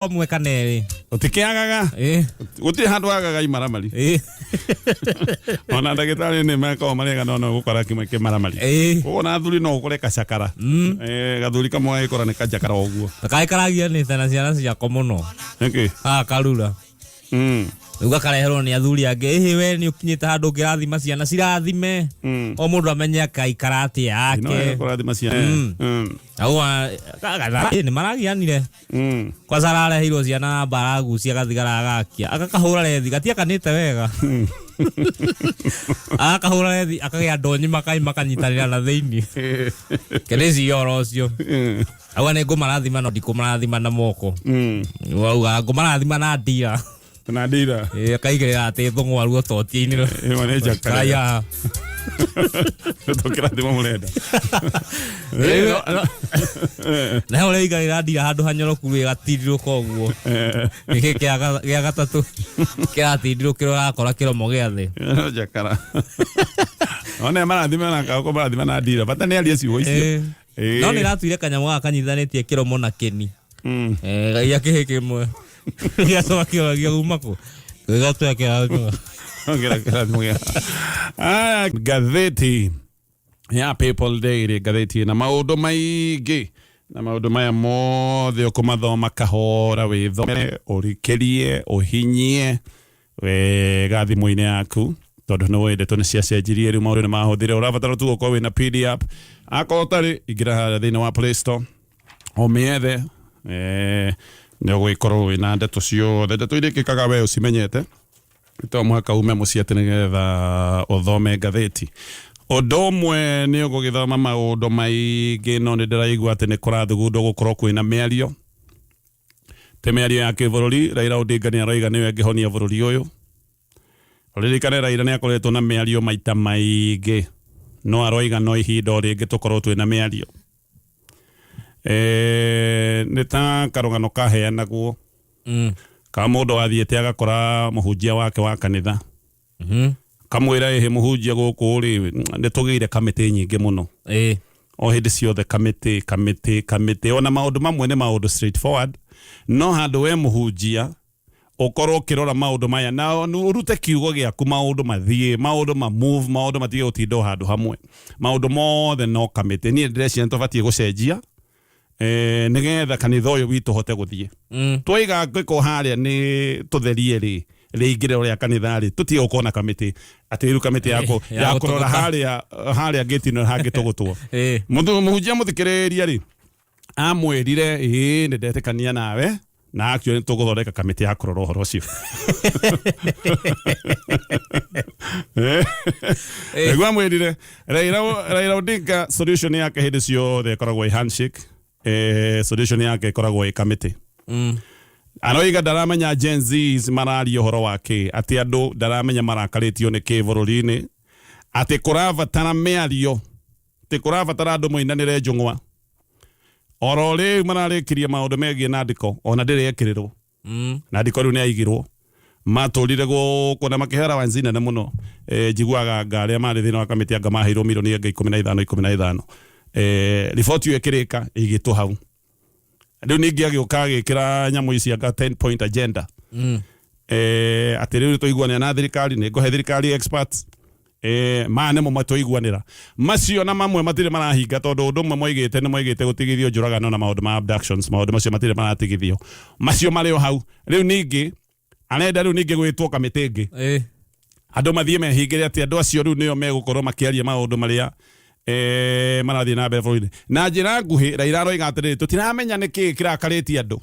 Ũmwe kana erĩ. Ũtikĩagaga. Gũtirĩ handũ agaga imaramari. Ona ndagĩtarĩ nĩ makoragwo marĩ no no gũkora kĩmwe kĩmaramari. Koguo na athuri no ũkore kacakara. Gathuri kamwe gagĩkora nĩ kajakara ũguo. Kaĩ karagianĩte na ciana ciakwa mũno. Nĩkĩ? Gaka karura. Rĩu gakareherwo nĩ athuri angĩ, ĩhĩ we nĩ ũkinyĩte handũ ũngĩrathima ciana cirathime. O mũndũ amenye akaikara atĩa No yake. kũrathima ciana. Nĩ maragianire. Kwanza arareheirwo ciana na mbaragucia agathigara agakia agakahũra rethi gatiakanĩte wega, agakahũra rethi akagĩa ndonyi makai makanyitanĩra na thĩinĩ kenĩciria ũhoro ũcio. Auga nĩ ngũmarathima no ndikũmarathima na moko. Auga ngũmarathima na ndira. Na ndira. Ĩ, akaigĩrĩra atĩ thũng'wa ruo totia-inĩ. Ĩyo nĩ njakara. Kaya. Tũkĩrathima mũrenda. Na he ũrĩa igagĩra ndira handũ hanyoroku rĩ gatindirũka ũguo. Gĩkĩ gĩa gatatũ kĩratindirũkĩra ũrakora kĩromo gĩa thĩ. Njakara. One marathima na kaũko marathima na ndira. Bata nĩ arie ciugo icio. No nĩ ratuire kanyamũ gaka kanyitithanĩtie kĩromo na kĩni. Gĩa kĩhĩ kĩmwe gĩacoka kĩoragia uma kũ gĩgatũya kĩrathimo. Ongera kĩrathimo gĩa. Aya, ngathĩti ya People Daily, ngathĩti ĩna maũndũ maingĩ na maũndũ maya mothe ũkũmathoma kahora, wĩthomere, ũrikĩrie, ũhinyie wega thimũ-inĩ yaku tondũ nĩ ũĩ ndeto nĩ ciacenjirie, rĩu maũndũ nĩ mahũthire. Ũrabatara tu gũkorwo wĩna PD app. Akorwo ũtarĩ, ingĩra harĩa thĩinĩ wa Play Store ũmĩethe, nĩ ũgũgĩkorwo wĩna ndeto ciothe, ndeto iria ikĩkaga we ũcimenyete. To mũhaka ume mũciĩ atĩ nĩgetha ũthome ngathĩti. Ũndũ ũmwe nĩ ũgũgĩthoma maũndũ maingĩ, no nĩ ndĩraigua atĩ nĩ kũrathugundwo gũkorwo kwĩna mĩario, te mĩario ya kĩbũrũri. Raila Odinga nĩ aroiga nĩwe angĩhonia bũrũri ũyũ. Ũririkane Raila nĩ akoretwo na mĩario maita maingĩ, no aroiga no ihinda o rĩngĩ tũkorwo twĩna mĩario. Nĩ ta karũgano kaheanagwo ka mũndũ wathiĩte agakora mũhunjia wake wa kanitha, kamwĩra, "Ĩhĩ mũhunjia, gũkũ rĩ nĩ tũgĩire kamĩtĩ nyingĩ mũno, o hĩndĩ ciothe kamĩtĩ, kamĩtĩ, kamĩtĩ." Ona maũndũ mamwe nĩ maũndũ straightforward, no handũ we mũhunjia ũkorwo ũkĩrora maũndũ maya na ũrute kiugo gĩaku, maũndũ mathiĩ, maũndũ ma move, maũndũ matige gũtinda o handũ hamwe, maũndũ mothe no kamĩtĩ. Niĩ ndĩreciria nĩ tũbatiĩ gũcenjia, nĩgetha kanitha ũyũ witũ ũhote gũthiĩ. Twaiga ngĩko harĩa nĩ tũtherie rĩ rĩingĩrĩro rĩa kanitha rĩ, tũtige gũkorwo na kamĩtĩ atĩ rĩu kamĩtĩ ya ya kũrora gũtũgũta. harĩa ngĩti-inĩ hangĩtũgũtwo. Mũhunjia mũthikĩrĩria rĩ amwĩrire, "Ĩĩ, nĩ ndetĩkania nawe na actually nĩ tũgũthondeka kamĩtĩ ya kũrora ũhoro ũcio." Nĩguo amwĩrire. Raila Odinga solution yake hĩndĩ ciothe ĩkoragwo ĩ handshake, solution yake ĩkoragwo ĩ kamĩtĩ. Aroiga ndaramenya Gen Zs mararia ũhoro wa kĩ, atĩ andũ ndaramenya marakarĩtio nĩ kĩ bũrũri-inĩ, atĩ kũrabatara mĩario, atĩ kũrabatara andũ moinanĩre njũng'wa. Oro rĩu mararĩkirie maũndũ megiĩ nandĩko ona ndĩrĩ ekĩrĩrwo. Nandĩko rĩu nĩ aigirwo matũrire gũkũ na makĩheo allowance nene mũno. Njiguaga anga arĩa marĩ thĩinĩ wa kamĩtĩ anga maheirwo mirioni anga 15 15. Riboti ĩyo ĩkĩrĩka ĩigĩtwo hau. Rĩu ningĩ agĩũka agĩkĩra nyamũ ici anga 10 point agenda, atĩ rĩu tũiguanĩra na thirikari, nĩ ngũhe thirikari experts. Maya nĩmo matũiguanĩra macio na mamwe matirĩ marahinga, tondũ ũndũ ũmwe moigĩte nĩ moigĩte gũtigithio njũragano na maũndũ ma abductions. Maũndũ macio matirĩ maratigithio, macio marĩ o hau. Rĩu ningĩ arenda rĩu ningĩ gwĩtwo kamĩtĩ ĩngĩ, andũ mathiĩ mehingĩre, atĩ andũ acio rĩu nĩo megũkorwo makĩaria maũndũ marĩa marathiĩ na mbere bũrũri-inĩ. Na njĩra nguhĩ Raila aroiga atĩrĩrĩ, tũtiramenya nĩkĩĩ kĩrakarĩtie andũ,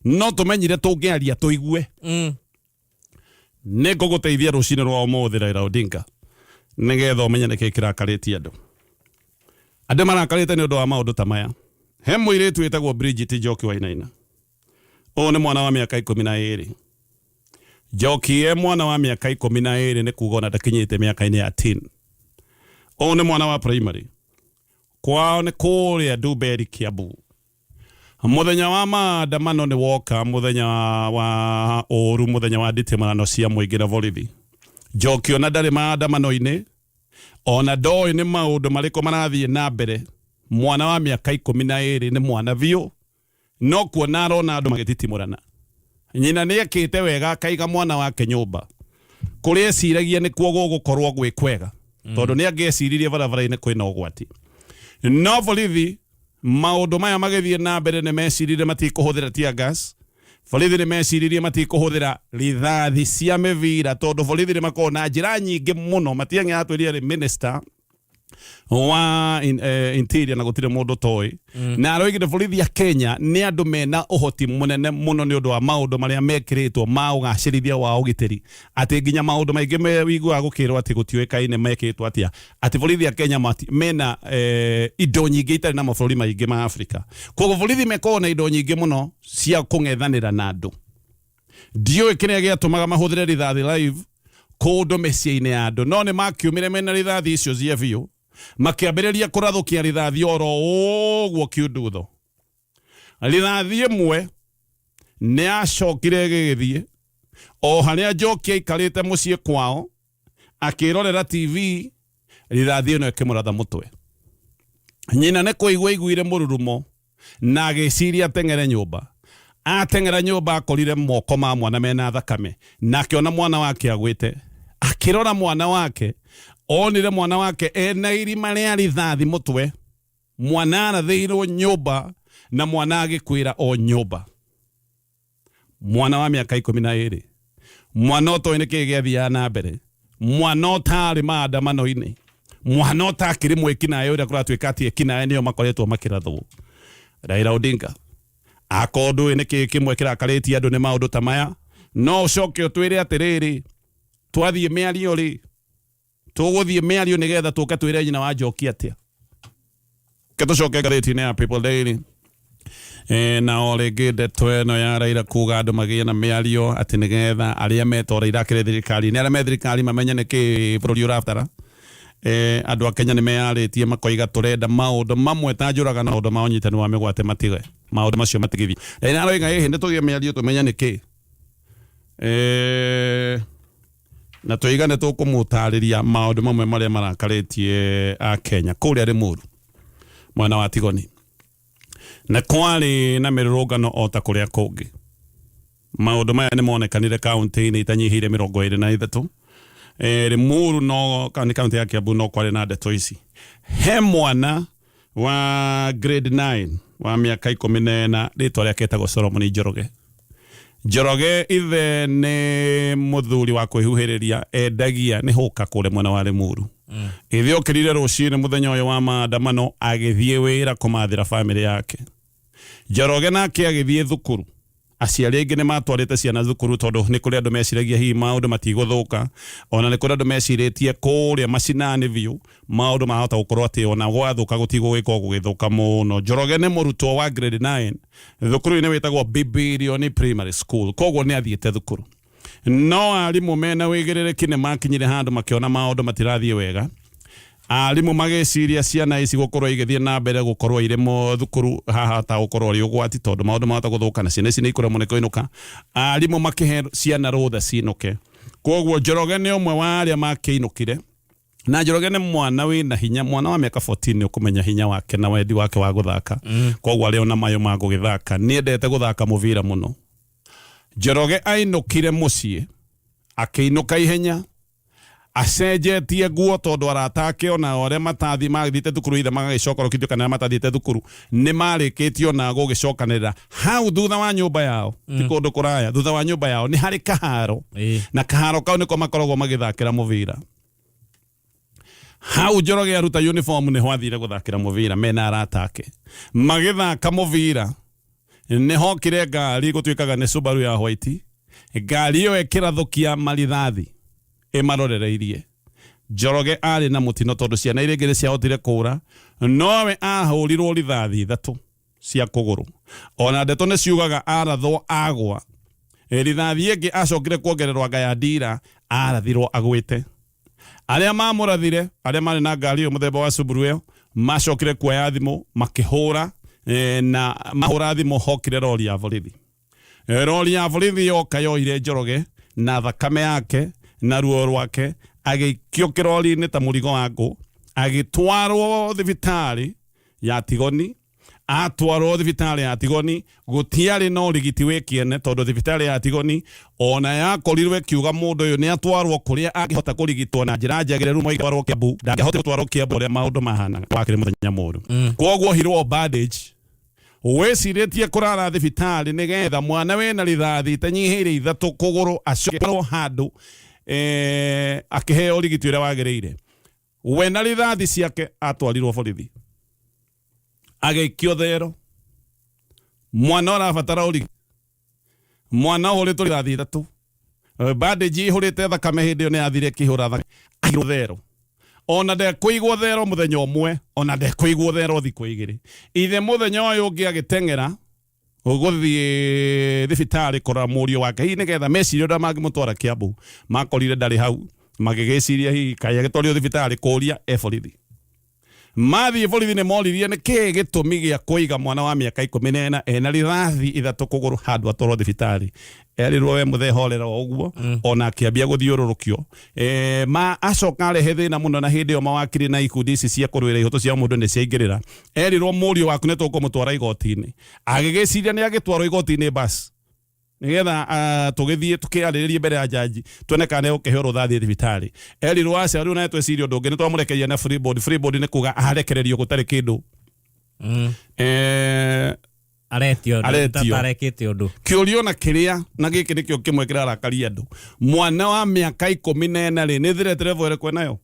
no tũmenyire tũngĩaria tũigue. Nĩ ngũgũteithia rũcinĩ rwa ũmũthĩ, Raila Odinga, nĩgetha ũmenye nĩkĩĩ kĩrakarĩtie andũ. Andũ marakarĩte nĩ ũndũ wa maũndũ ta maya. He mũirĩtu wĩtagwo Bridget Njoki Wainaina. Ũyũ nĩ mwana wa mĩaka 12. Njoki e mwana wa mĩaka 12, nĩ kuga ona ndakinyĩte mĩaka-inĩ ya teen. Ũyũ nĩ mwana wa primary. Kwao nĩ kũrĩa Ndumberi, Kiambu. Mũthenya wa maandamano nĩ woka, mũthenya wa ũru, mũthenya wa nditimũrano cia mũingĩ na borithi. Njoki ona ndarĩ maandamano-inĩ, ona ndoĩ nĩ maũndũ marĩkũ marathiĩ na mbere. Mwana wa mĩaka 12 nĩ mwana biũ. No kuona arona andũ magĩtitimũrana. Nyina nĩ ekĩte wega akaiga mwana wake nyũmba kũrĩa eciragia nĩkuo gũgũkorwo gwĩ kwega, tondũ nĩ angĩeciririe barabara-inĩ kwĩna ũgwati. No borithi maũndũ maya magĩthiĩ na mbere nĩ meciririe matikũhũthĩra tear gas. Borithi nĩ meciririe matikũhũthĩra rithathi cia mĩbira, tondũ borithi nĩ makoragwo na njĩra nyingĩ mũno. Matiang'i atwĩrire arĩ minister wa interior na gũtirĩ mũndũ toĩ, na aroigire borithi ya Kenya nĩ andũ mena ũhoti mũnene mũno nĩ ũndũ wa maũndũ marĩa mekĩrĩtwo ma ũgacĩrithia wa ũgitĩri, atĩ nginya maũndũ maingĩ wĩiguaga gũkĩrwo atĩ gũtiũĩkaine mekĩtwo atĩa, atĩ borithi ya Kenya mena indo nyingĩ itarĩ na mabũrũri maingĩ ma Afrika. Koguo borithi mekoragwo na indo nyingĩ mũno cia kũng'ethanĩra na andũ. Ndiũĩ kĩrĩa gĩatũmaga mahũthĩre rithathi live kũndũ mĩciĩ-inĩ ya andũ, no nĩ makiumire mena rithathi icio cia biũ, makĩambĩrĩria kũrathũkia rithathi oro ũguo kiundutho. Rithathi ĩmwe nĩ yacokire ĩgĩgĩthiĩ o harĩa Njoki aikarĩte mũciĩ kwao akĩrorera TV. Rithathi ĩno ĩkĩmũratha mũtwe. Nyina nĩ kũigua aiguire mũrurumo na agĩciria ateng'ere nyũmba. Ateng'era nyũmba akorire moko ma mwana mena thakame, na akĩona mwana wake agwĩte. Akĩrora mwana wake, onire mwana wake ena irima rĩa rithathi mũtwe. Mwana arathĩirwo nyũmba na mwana agĩkuĩra o nyũmba. Mwana wa mĩaka 12, mwana ũtoĩ nĩkĩĩ gĩathiaga na mbere, mwana ũtarĩ maandamano-inĩ, mwana ũtakĩrĩ mwĩkinaĩ ũrĩa kũratuĩka atĩ ekinaĩ nĩo makoretwo makĩrathwo. Raila Odinga, akorwo ndũĩ nĩkĩĩ kĩmwe kĩrakarĩtie andũ nĩ maũndũ ta maya, no ũcoke ũtwĩre atĩrĩrĩ, twathiĩ mĩario rĩ, tũgũthiĩ mĩario nĩgetha tũke twĩre nyina wa Njoki atĩa. Ke tũcoke ngathĩti-inĩ ya People Daily. Na o rĩngĩ ndeto ĩno ya Raila kuga andũ magĩe na mĩario atĩ nĩgetha arĩa metwo Raila akĩrĩ thirikari-inĩ, arĩa me thirikari mamenye nĩkĩ bũrũri ũrabatara. Andũ a Kenya nĩ meyarĩtie makoiga tũrenda maũndũ mamwe ta njũraga na maũndũ ma ũnyitani wa mĩgwate matige, maũndũ macio matigithio. Raila aroiga ĩhĩ nĩ tũgĩe mĩario tũmenye nĩkĩ. Na tũiga nĩ tũkũmũtarĩria maũndũ mamwe marĩa marakarĩtie a Kenya kũrĩa Limuru mwena wa Tigoni. Na kwarĩ na mĩrũrũngano o ta kũrĩa kũngĩ. Maũndũ maya nĩ monekanire kaunti-inĩ itanyihĩire 23. Limuru no nĩ kaunti ya Kiambu no kwarĩ na ndeto ici. He mwana wa grade 9 wa mĩaka 14, rĩtwa rĩake etagwo Solomon Njoroge. Njoroge ithe nĩ mũthuri wa kwĩhuhĩrĩria, endagia nĩ hũka kũrĩa mwena wa Limuru. Ithe okĩrire rũcinĩ mũthenya ũyũ wa maandamano agĩthiĩ wĩra kũmathĩra bamĩrĩ yake. Njoroge nake agĩthiĩ thukuru. Aciari aingĩ nĩ matwarĩte ciana thukuru tondũ nĩ kũrĩ andũ meciragia hihi maũndũ matigũthũka, ona nĩ kũrĩ andũ mecirĩtie kũrĩa macinani biũ maũndũ mahota gũkorwo atĩ ona gwathũka gũtigũgĩkorwo gũgĩthũka mũno. Njoroge nĩ mũrutwo wa grade 9 thukuru-inĩ wĩtagwo Bibirioni Primary School, koguo nĩ athiĩte thukuru. No arimũ mena wĩigĩrĩrĩki nĩ makinyire handũ makĩona maũndũ matirathiĩ wega. Arimũ magĩciria ciana ici gũkorwo igĩthiĩ na mbere gũkorwo irĩ thukuru haha ta gũkorwo ũrĩ ũgwati tondũ maũndũ mahota gũthũka na ciana ici nĩ ikũremwo nĩ kũinũka. Arimũ makĩhe ciana rũtha cinũke. Koguo Njoroge nĩ ũmwe wa arĩa makĩinũkire. Na Njoroge nĩ mwana wĩna hinya, mwana wa mĩaka 14 nĩ ũkũmenya hinya wake na wendi wake wa gũthaka. Koguo arĩ ona mayũ ma gũgĩthaka, nĩ endete gũthaka mũbira mũno. Njoroge ainũkire mũciĩ, akĩinũka ihenya, acenjetie nguo tondũ arata ake ona arĩa matathiĩ mathiĩte thukuru ithe magagĩcoka rũkitio kana arĩa matathiĩte thukuru nĩ marĩkĩtie ona gũgĩcokanĩrĩra hau thutha wa nyũmba yao, ti kũndũ kũraya, thutha wa nyũmba yao nĩ harĩ kaharo. Na kaharo kau nĩko makoragwo magĩthakĩra mũbira. Hau Njoroge aruta uniform nĩho athire gũthakĩra mũbira mena arata ake. Magĩthaka mũbira nĩhokire ngari gũtuĩkaga nĩ Subaru ya white. Ngari ĩyo ĩkĩrathũkia marithathi ĩmarorereirie. Njoroge arĩ na mũtino tondũ ciana iria ingĩ nĩ ciahotire kũra, nowe ahũrirwo rithathi 3 cia kũgũrũ. Ona ndeto nĩ ciugaga arathwo agwa. Rithathi ĩngĩ acokire kuongererwo anga ya ndira, arathirwo agwĩte. Arĩa mamũrathire, arĩa marĩ na ngari ĩyo mũthemba wa Subaru ĩyo, macokire kuoya thimũ makĩhũra, na mahũra thimũ hokire rori ya borithi. Rori ya borithi yoka yoire Njoroge na thakame yake na ruo rwake, agĩikio kĩrori-inĩ ta mũrigo wa ngũ, agĩtwarwo thibitarĩ ya Tigoni. Atwarwo thibitarĩ ya Tigoni gũtiarĩ na ũrigiti wĩ kĩene, tondũ thibitarĩ ya Tigoni ona yakorirwo ĩkiuga mũndũ ũyũ nĩ atwarwo kũrĩa angĩhota kũrigitwo na njĩra njagĩrĩru, moigatwarwo Kiambu, ndangĩahotire gũtwarwo Kiambu ũrĩa maũndũ mahanaga, wakĩrĩ mũthenya mũru. Koguo ohirwo bandage, wĩcirĩtie kũrara thibitarĩ nĩgetha mwana wĩna rithathi itanyihĩire 3 kũgũrũ acokerwo handũ akĩheo ũrigiti ũrĩa wagĩrĩire. We na rithathi ciake atwarirwo borithi, agĩikio thero. Mwana ũrabatara ũrigiti, mwana ũhũrĩtwo rithathi 3, bandage ihũrĩte thakame hĩndĩ ĩyo nĩ yathire ĩkĩhũra thakame, aigirwo thero. Ona ndekũigwo thero mũthenya ũmwe, ona ndekũigwo thero thikũ 2. Ithe mũthenya ũyũ ũngĩ agĩteng'era gũthiĩ thibitarĩ kũrora mũriũ wake, hihi nĩgetha mecirie ũrĩa mangĩmũtwara Kiambu. Makorire ndarĩ hau, magĩgĩciria hihi kaĩ agĩtwarirwo thibitarĩ kũria e borithi. Mathiĩ borithi nĩ moririe nĩ kĩĩ gĩtũmi gĩa kũiga mwana wa mĩaka 14 ena rithathi 3 kũgũrũ handũ atwarwo thibitarĩ. Erirwo we mũthee horera o ũguo, ona akĩambia gũthiũrũrũkio. Ma acoka arehe thĩna mũno, na hĩndĩ ĩyo mawakiri na ikundi ici cia kũrũĩra ihoto cia mũndũ nĩ ciaingĩrĩra. Erirwo mũriũ waku nĩ tũkũmũtwara igoti-inĩ. Agĩgĩciria nĩ agĩtwarwo igoti-inĩ bas, nĩgetha tũgĩthiĩ tũkĩarĩrĩrie mbere ya jaji tuone kana nĩ egũkĩheo rũtha athiĩ thibitarĩ. Erirwo aca, rĩu nawe tweciria ũndũ ũngĩ, nĩ twamũrekereria na free bond. Free bond nĩ kuga arekererio gũtarĩ kĩndũ. Aretio ũndũ, Aretio. tarekĩte ũndũ. Kĩũria na kĩrĩa na gĩkĩ nĩkĩo kĩmwe kĩrarakaria andũ. Mwana wa mĩaka 14 rĩ, nĩ threat level ĩrĩkũ enayo?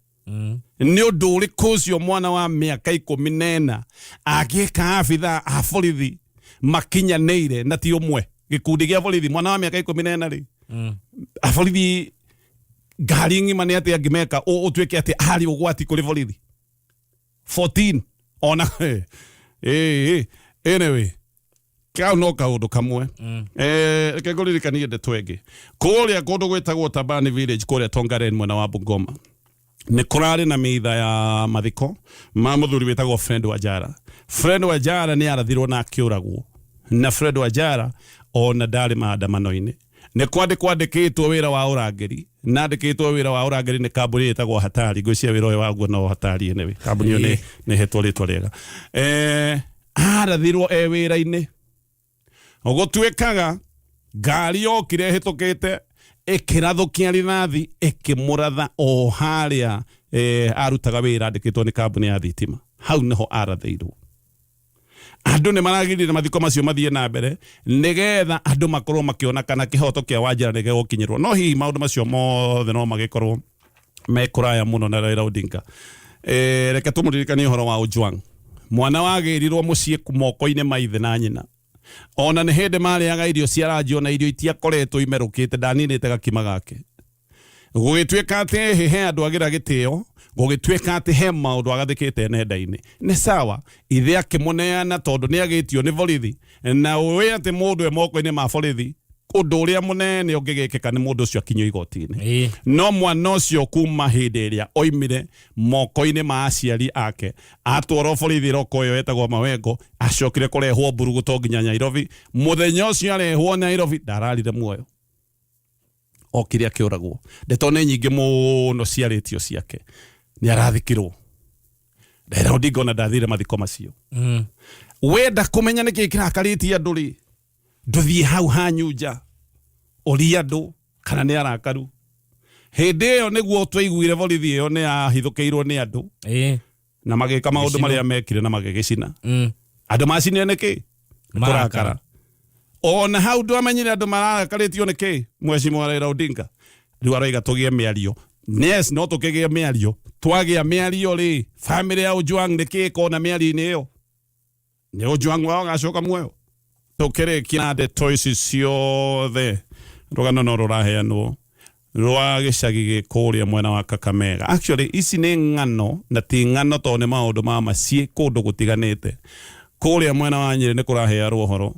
Nĩ ũndũ ũrĩkũ ũcio mwana wa mĩaka 14 angĩka abithaa a borithi makinyanĩire na ti ũmwe gĩkundi gĩa borithi? Mwana wa mĩaka 14 rĩ, a borithi ngari ng'ima nĩ atĩ angĩmeka ũtuĩke atĩ arĩ ũgwati kũrĩ borithi 14 ona anyway, kau no kaũndũ kamwe. Reke ngũririkanie ndeto ĩngĩ. Kũrĩa kũndũ gwĩtagwo Tabani Village, kũrĩa Tongaren mwena wa Bungoma, nĩ kũrarĩ na mĩitha ya mathiko ma mũthuri wĩtagwo Fred Wanjara. Fred Wanjara nĩ arathirwo na akĩũragwo, na Fred Wanjara ona ndarĩ maandamano-inĩ. Nĩ kwandĩkwo andĩkĩtwo wĩra wa ũrangĩri, na andĩkĩtwo wĩra wa ũrangĩri nĩ kambuni ĩtagwo Hatari. Ngwĩciria wĩra ũyũ waguo no Hatari. Anyway, kambuni ĩyo nĩ ĩhetwo rĩtwa rĩega. Arathirwo e wĩra-inĩ. Gũtuĩkaga ngari yokire ĩhĩtũkĩte ĩkĩrathũkia rithathi ĩkĩmũratha o harĩa arutaga wĩra andĩkĩtwo nĩ kambuni ya thitima. Hau nĩho arathĩirwo. Andũ nĩ maragirire mathiko macio mathiĩ na mbere nĩgetha andũ makorwo makĩona kana kĩhoto kĩa Wanjara nĩ gĩgũkinyĩrwo. No hihi maũndũ macio mothe no magĩkorwo me kũraya mũno na Raila Odinga. Reke tũmũririkanie ũhoro wa Ojwang, mwana wagĩrirwo mũciĩ moko-inĩ ma ithe na nyina. Ona nĩ hĩndĩ marĩaga irio cia ranji, ona irio itiakoretwo imerũkĩte, ndaninĩte gakima gake. Gũgĩtuĩka atĩ he andũ agĩra gĩtĩo, gũgĩtuĩka atĩ he maũndũ agathĩkĩte nenda-inĩ. Nĩ sawa, ithe akĩmũneana tondũ nĩ agĩtio nĩ borithi, na ũĩ atĩ mũndũ e moko-inĩ ma borithi, ũndũ ũrĩa mũnene ũngĩgĩkĩka nĩ mũndũ ũcio akinyio igoti-inĩ. No mwana ũcio kuma hĩndĩ ĩrĩa oimire moko-inĩ ma aciari ake atwarwo borithi roko ĩyo ĩtagwo Mawengo, acokire kũrehwo mburuguto nginya Nairobi. Mũthenya ũcio arehwo Nairobi ndararire muoyo, okire akĩũragwo. Ndeto nĩ nyingĩ mũno ciarĩtio ciake. Nĩ arathikirwo Raila Odinga ona ndathire mathiko macio. Wenda kũmenya nĩkĩ kĩrakarĩtie andũ rĩ, ndũthiĩ hau hanyu nja ũrie andũ kana nĩ arakaru. Hĩndĩ ĩyo nĩguo twaiguire borithi ĩyo nĩ yahithũkĩirwo nĩ andũ na magĩka maũndũ marĩa mekire na magĩgĩcina. Andũ macinire nĩkĩ? Nĩ kũrakara. Ona hau ndwamenyire andũ marakarĩtio nĩkĩ. Mheshimiwa Raila Odinga rĩu aroiga tũgĩe mĩario. Yes, no tũkĩgĩe mĩario. Twagĩa mĩario rĩ, family ya Ojwang nĩkĩ ĩkona mĩario-inĩ ĩyo? Nĩ Ojwang wao agacoka muoyo? Tũkĩrĩkia na ndeto ici ciothe, rũgano no rũraheanwo rwa gĩcagi gĩ kũrĩa mwena wa Kakamega. Actually ici nĩ ng'ano na ti ng'ano tondũ nĩ maũndũ ma ma ciĩ kũndũ gũtiganĩte. Kũrĩa mwena wa Nyĩrĩ nĩ kũrahearwo ũhoro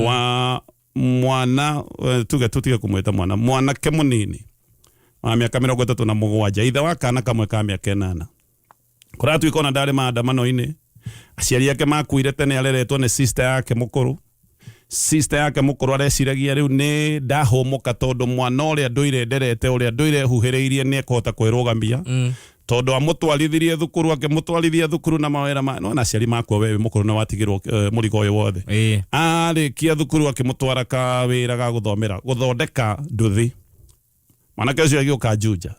wa mwana, tuge tũtige kũmwĩta mwana, mwanake mũnini wa mĩaka 37, ithe wa kana kamwe ka mĩaka 8. Kũratuĩka ona ndarĩ maandamano-inĩ, aciari ake makuire tene, areretwo nĩ sister yake mũkũrũ. Sister yake mũkũrũ areciragia rĩu nĩ ndahũmũka tondũ mwana ũrĩa ndũire nderete, ũrĩa ndũire huhĩrĩirie, nĩ ekũhota kwĩrũgamia. Tondũ amũtwarithirie thukuru, akĩmũtwarithia thukuru na mawĩra ma no na aciari makua, we wĩ mũkũrũ na watigĩrwo mũrigo ũyũ wothe. Arĩkia thukuru akĩmũtwara ka wĩra ga gũthomera gũthondeka nduthi. Mwanake ũcio agĩũka Juja,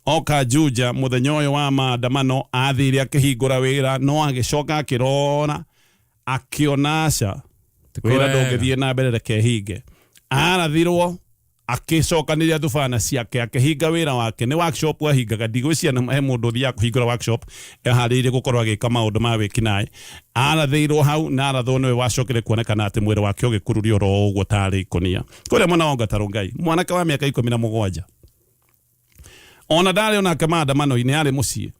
oka Juja mũthenya ũyũ wa maandamano, athire akĩhingũra wĩra, no agĩcoka akĩrora akĩona aca, wĩra ndũngĩthiĩ na mbere, reke hinge. Arathirwo, akĩcokanĩria thubana ciake, akĩhinga wĩra wake. Nĩ workshop ahingaga. Ndigwĩciria nĩ he mũndũ ũthiaga kũhingũra workshop eharĩirie gũkorwo agĩka maũndũ ma wĩkinaĩ. Arathĩirwo hau na arathwo nĩwe wacokire kuonekana atĩ mwĩrĩ wake ũgĩkururio oro ũguo tarĩ ikũnia kũrĩa mwena wa Ongata Rongai. Mwanake wa mĩaka 17, ona ndarĩ onake maandamano-inĩ, arĩ mũciĩ,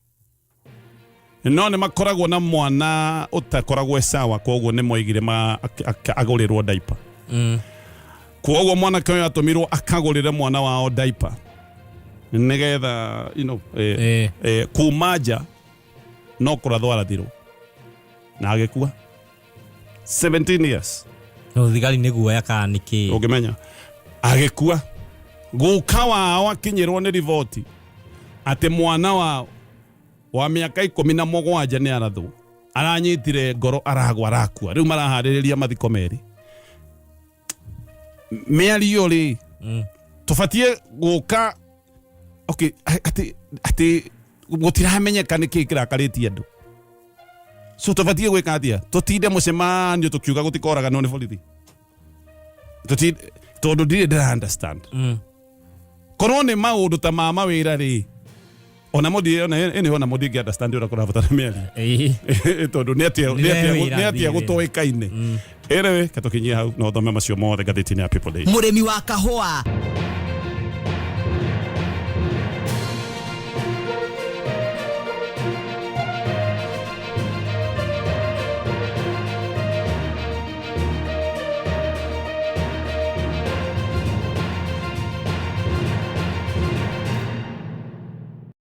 no nĩ makoragwo na mwana ũtakoragwo e sawa, koguo nĩ moigire agũrĩrwo diaper. Koguo mwanake ũyũ atũmirwo akagũrĩre mwana wao diaper nĩgetha kuma nja no kũrathwo arathirwo na agĩkua, 17 years. No thigari nĩ guoya kana nĩ kĩ? Ũngĩmenya agĩkua, guka wao akinyĩrwo nĩ riboti atĩ mwana wao wa mĩaka 17 nĩ arathwo, aranyitire ngoro, aragwa, arakua. Rĩu maraharĩrĩria mathiko merĩ. Mĩario rĩ, tũbatiĩ gũka, okay, atĩ gũtiramenyeka nĩ kĩĩ kĩrakarĩtie andũ, so tũbatiĩ gwĩka atĩa? Tũtinde mũcemanio tũkiuga gũtikoraganwo nĩ borithi? Tondũ ndirĩ ndĩra understand. Korwo nĩ maũndũ ta ma mawĩra rĩ, ona mũndĩ ona ĩnĩ ona mũndũ ingĩ understand ũrĩa kũrabatara mĩario, tondũ nĩ atĩa Nĩ nĩ atĩa wĩra. Gũtoĩkaine. Anyway, katũkinyie hau no thome macio mothe ngathĩti-inĩ ya People Daily. Mũrĩmi wa kahũa.